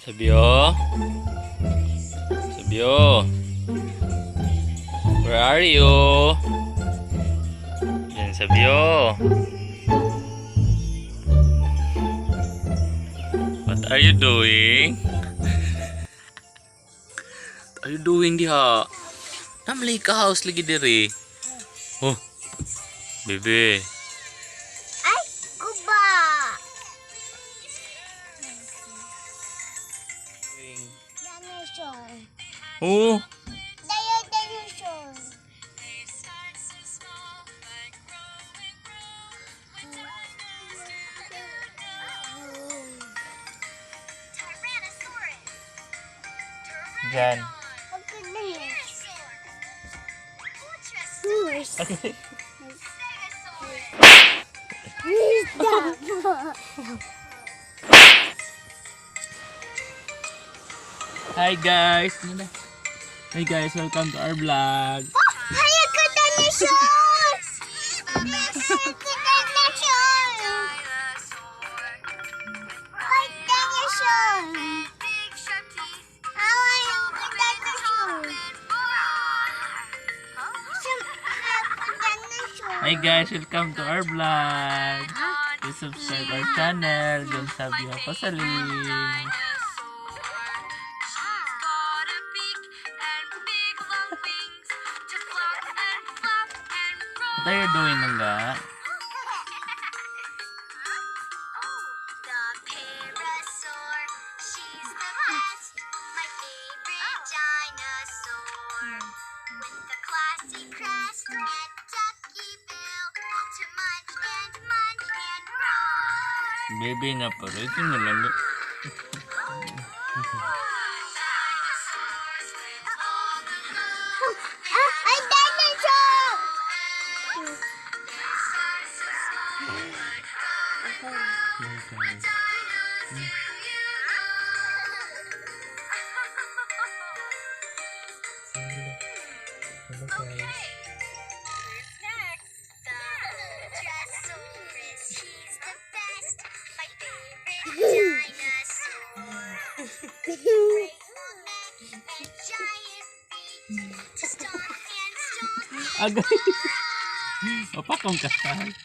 Sabio? Sabio? Where are you? Yan, Sabio. What are you doing? What are you doing diha? Namlay ka house lagi diri. Oh. Bebe. Ay, guba. Dinosaur. Oh. Dayo dinosaur. Jan. Okay. Stop. Hi guys. Hi guys, welcome to our vlog. Ay, ako dinosaur! Ay, ako dinosaur! Ay, dinosaur! Ay, ako dinosaur! Ako dinosaur! Hi guys, welcome to our vlog. Please subscribe our channel, John Sabio Pasaling. What are you doing, Nangga? Baby na pa rin. Ito na lang. Ay, dinosaur! Hello guys. Agay. Mapakong kasal.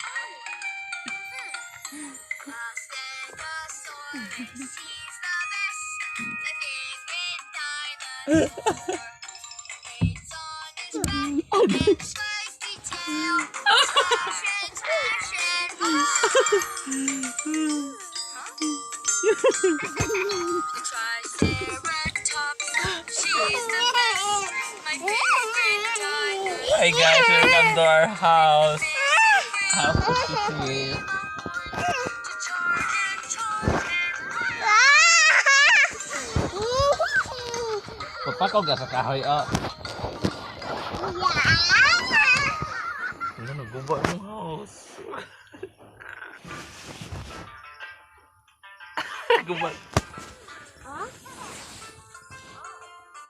Hi guys, welcome to our house. House of Sisip. Papakaw ka sa kahoy, oh. Ano, naguba yung house. Guba.